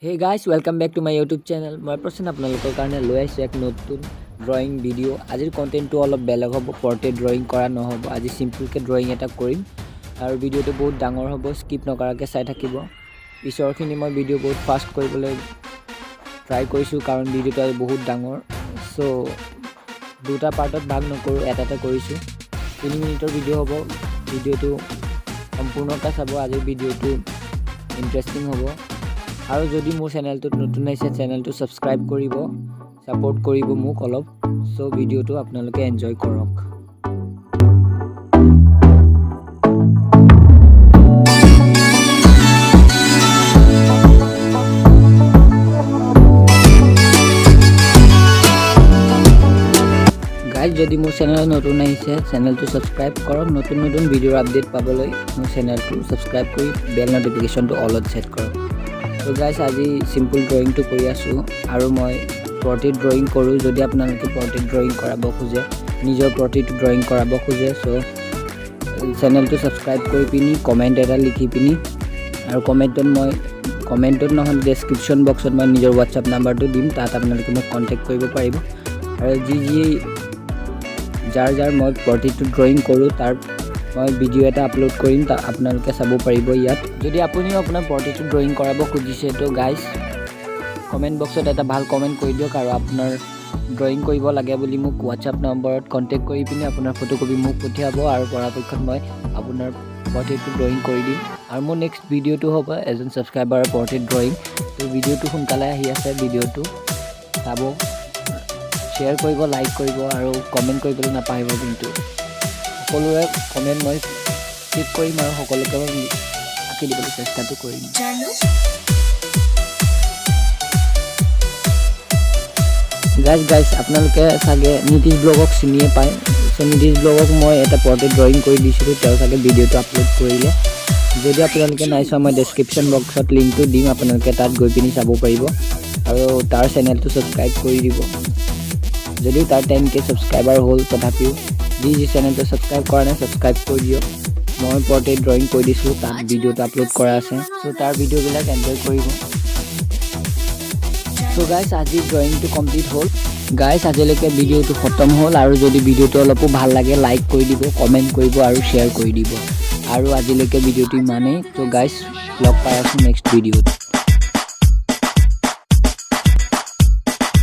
Hey guys, welcome back to my YouTube channel. মই প্ৰসেন আপোনালোকৰ কাৰণে লৈ আহিছোঁ এক নতুন ড্ৰয়িং ভিডিঅ'। আজিৰ কণ্টেণ্টটো অলপ বেলেগ হ'ব। পৰ্ট্ৰেইট ড্ৰয়িং কৰা নহ'ব, আজি চিম্পুলকৈ ড্ৰয়িং এটা কৰিম আৰু ভিডিঅ'টো বহুত ডাঙৰ হ'ব। স্কিপ নকৰাকৈ চাই থাকিব। পিছৰখিনি মই ভিডিঅ' বহুত ফাষ্ট কৰিবলৈ ট্ৰাই কৰিছোঁ, কাৰণ ভিডিঅ'টো আজি বহুত ডাঙৰ। চ' দুটা পাৰ্টত ভাগ নকৰোঁ, এটাতে কৰিছোঁ। 3 মিনিটৰ ভিডিঅ' হ'ব। ভিডিঅ'টো সম্পূৰ্ণকৈ চাব। আজিৰ ভিডিঅ'টো ইণ্টাৰেষ্টিং হ'ব। আৰু যদি মোৰ চেনেলটোত নতুন আহিছে, চেনেলটো ছাবস্ক্ৰাইব কৰিব, ছাপোৰ্ট কৰিব মোক অলপ। চ' ভিডিঅ'টো আপোনালোকে এনজয় কৰক। গাইজ, যদি মোৰ চেনেলত নতুন আহিছে, চেনেলটো ছাবস্ক্ৰাইব কৰক। নতুন নতুন ভিডিঅ'ৰ আপডেট পাবলৈ মোৰ চেনেলটো ছাবস্ক্ৰাইব কৰি বেল ন'টিফিকেশ্যনটো অলত ছেট কৰক। ত' গাইজ, আজি চিম্পুল ড্ৰয়িংটো কৰি আছোঁ আৰু মই পৰ্ট্ৰেইট ড্ৰয়িং কৰোঁ। যদি আপোনালোকে পৰ্ট্ৰেইট ড্ৰয়িং কৰাব খোজে, নিজৰ পৰ্ট্ৰেইট ড্ৰয়িং কৰাব খোজে, চ' চেনেলটো ছাবস্ক্ৰাইব কৰি পিনি কমেণ্ট এটা লিখি পিনি আৰু কমেণ্টত মই, কমেণ্টত নহ'লে ডেছক্ৰিপশ্যন বক্সত মই নিজৰ হোৱাটছআপ নাম্বাৰটো দিম। তাত আপোনালোকে মোক কণ্টেক্ট কৰিব পাৰিব। আৰু যি যি যাৰ যাৰ মই পৰ্ট্ৰেইটটো ড্ৰয়িং কৰোঁ, তাৰ মই ভিডিঅ' এটা আপলোড কৰিম, তাত আপোনালোকে চাব পাৰিব। ইয়াত যদি আপুনিও আপোনাৰ পৰ্ট্ৰেইটটো ড্ৰয়িং কৰাব খুজিছে, তো গাইজ, কমেণ্ট বক্সত এটা ভাল কমেণ্ট কৰি দিয়ক আৰু আপোনাৰ ড্ৰয়িং কৰিব লাগে বুলি মোক হোৱাটছআপ নম্বৰত কণ্টেক্ট কৰি পিনি আপোনাৰ ফটোকপি মোক পঠিয়াব আৰু পৰাপক্ষত মই আপোনাৰ পৰ্ট্ৰেইটটো ড্ৰয়িং কৰি দিম। আৰু মোৰ নেক্সট ভিডিঅ'টো হ'ব এজন ছাবস্ক্ৰাইবাৰৰ পৰ্ট্ৰেইট ড্ৰয়িং। তো ভিডিঅ'টো সোনকালে আহি আছে। ভিডিঅ'টো চাব, শ্বেয়াৰ কৰিব, লাইক কৰিব আৰু কমেণ্ট কৰিবলৈ নাপাহৰিব কিন্তু। সকলোৰে কমেণ্ট মই চেক কৰিম আৰু সকলোকে মই আঁকি দিবলৈ চেষ্টাটো কৰিম। জানো। গাইজ, গাইজ, আপোনালোকে চাগে নীতিশ ব্লগক চিনিয়ে পায়। চ' নীতিশ ব্লগক মই এটা পৰ্ট্ৰেইট ড্ৰয়িং কৰি দিছিলোঁ। তেওঁ চাগে ভিডিঅ'টো আপলোড কৰিলে। যদি আপোনালোকে নাই চোৱা, মই ডেছক্ৰিপশ্যন বক্সত লিংকটো দিম। আপোনালোকে তাত গৈ পিনি চাব পাৰিব আৰু তাৰ চেনেলটো ছাবস্ক্ৰাইব কৰি দিব। যদিও তাৰ 10K subscriber হ'ল, তথাপিও যি যি চেনেলটো ছাবস্ক্ৰাইব কৰা নাই, ছাবস্ক্ৰাইব কৰি দিয়ক। মই পৰ্ট্ৰেইট ড্ৰয়িং কৰি দিছিলোঁ, তাত ভিডিঅ'টো আপলোড কৰা আছে। চ' তাৰ ভিডিঅ'বিলাক এনজয় কৰিব। চ' গাইজ, আজি ড্ৰয়িংটো কমপ্লিট হ'ল। গাইজ, আজিলৈকে ভিডিঅ'টো খতম হ'ল। আৰু যদি ভিডিঅ'টো অলপো ভাল লাগে, লাইক কৰি দিব, কমেণ্ট কৰিব আৰু শ্বেয়াৰ কৰি দিব। আৰু আজিলৈকে ভিডিঅ'টো ইমানেই। ত' গাইজ, লগ পাই আছোঁ নেক্সট ভিডিঅ'ত।